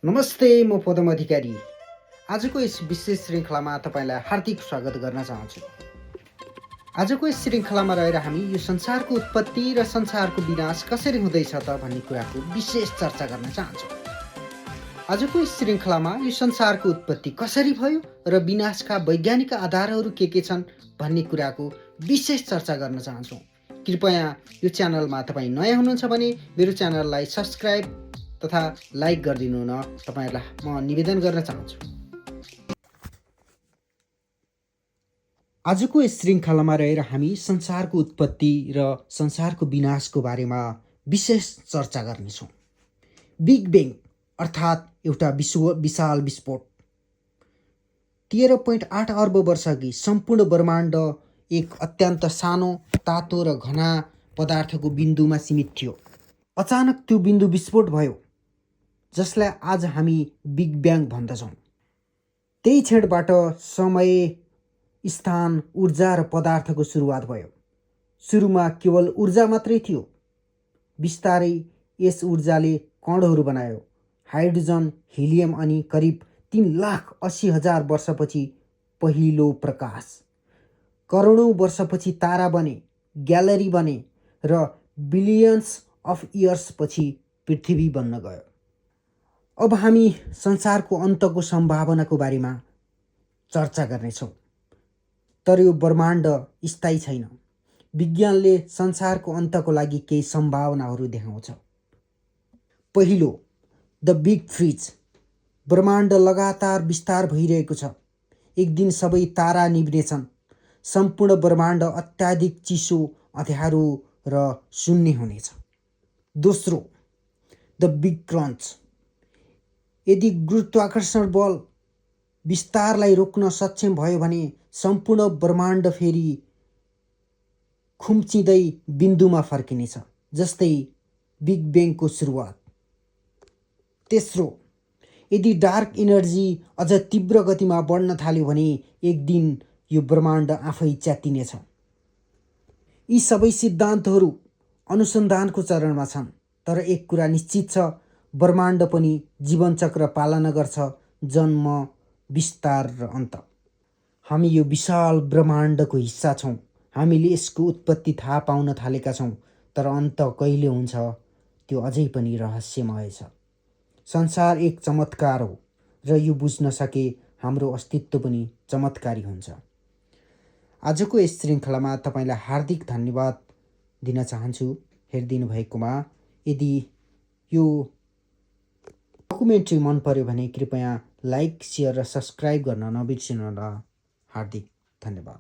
नमस्ते, म पदम अधिकारी। आजको यस विशेष श्रृङ्खलामा तपाईँलाई हार्दिक स्वागत गर्न चाहन्छु। आजको यस श्रृङ्खलामा रहेर हामी यो संसारको उत्पत्ति र संसारको विनाश कसरी हुँदैछ त भन्ने कुराको विशेष चर्चा गर्न चाहन्छौँ। आजको यस श्रृङ्खलामा यो संसारको उत्पत्ति कसरी भयो र विनाशका वैज्ञानिक आधारहरू के छन् भन्ने कुराको विशेष चर्चा गर्न चाहन्छौँ। कृपया यो च्यानलमा तपाईँ नयाँ हुनुहुन्छ भने मेरो च्यानललाई सब्सक्राइब तथा लाइक गरिदिनु हुन तपाईँहरूलाई म निवेदन गर्न चाहन्छु। आजको यस श्रृङ्खलामा रहेर हामी संसारको उत्पत्ति र संसारको विनाशको बारेमा विशेष चर्चा गर्नेछौँ। बिग ब्याङ अर्थात् एउटा विशाल विस्फोट 13.8 अर्ब वर्षअघि सम्पूर्ण ब्रह्माण्ड एक अत्यन्त सानो, तातो र घना पदार्थको बिन्दुमा सीमित थियो। अचानक त्यो बिन्दु विस्फोट भयो, जसलाई आज हामी बिग ब्याङ भन्दछौँ। त्यही क्षणबाट समय, स्थान, ऊर्जा र पदार्थको सुरुवात भयो। सुरुमा केवल ऊर्जा मात्रै थियो। बिस्तारै यस ऊर्जाले कणहरू बनायो, हाइड्रोजन, हिलियम अनि करिब 3,80,000 वर्षपछि पहिलो प्रकाश। करोडौँ वर्षपछि तारा बने, ग्यालेरी बने र बिलियन्स अफ इयर्स पछि पृथ्वी बन्न गयो। अब हामी संसारको अन्तको सम्भावनाको बारेमा चर्चा गर्नेछौँ। तर यो ब्रह्माण्ड स्थायी छैन। विज्ञानले संसारको अन्तको लागि केही सम्भावनाहरू देखाउँछ। पहिलो, द बिग फ्रिज। ब्रह्माण्ड लगातार विस्तार भइरहेको छ। एक दिन सबै तारा निभ्नेछन्। सम्पूर्ण ब्रह्माण्ड अत्याधिक चिसो, अँध्यारो र शून्य हुनेछ। दोस्रो, द बिग क्रन्च। यदि गुरुत्वाकर्षण बल विस्तारलाई रोक्न सक्षम भयो भने सम्पूर्ण ब्रह्माण्ड फेरि खुम्चिँदै बिन्दुमा फर्किनेछ, जस्तै बिग ब्याङको सुरुवात। तेस्रो, यदि डार्क इनर्जी अझ तीव्र गतिमा बढ्न थाल्यो भने एक दिन यो ब्रह्माण्ड आफै च्यातिनेछ। यी सबै सिद्धान्तहरू अनुसन्धानको चरणमा छन्, तर एक कुरा निश्चित छ, ब्रह्माण्ड पनि जीवनचक्र पालना गर्छ: जन्म, विस्तार र अन्त। हामी यो विशाल ब्रह्माण्डको हिस्सा छौँ। हामीले यसको उत्पत्ति थाहा पाउन थालेका छौँ, तर अन्त कहिले हुन्छ त्यो अझै पनि रहस्यमय छ। संसार एक चमत्कार हो र यो बुझ्न सके हाम्रो अस्तित्व पनि चमत्कारी हुन्छ। आजको यस श्रृङ्खलामा तपाईँलाई हार्दिक धन्यवाद दिन चाहन्छु हेरिदिनु भएकोमा। यदि यो डकुमेन्ट्री मन पर्यो भने कृपया लाइक, सेयर र सब्सक्राइब गर्न नबिर्सिनुहोला। हार्दिक धन्यवाद।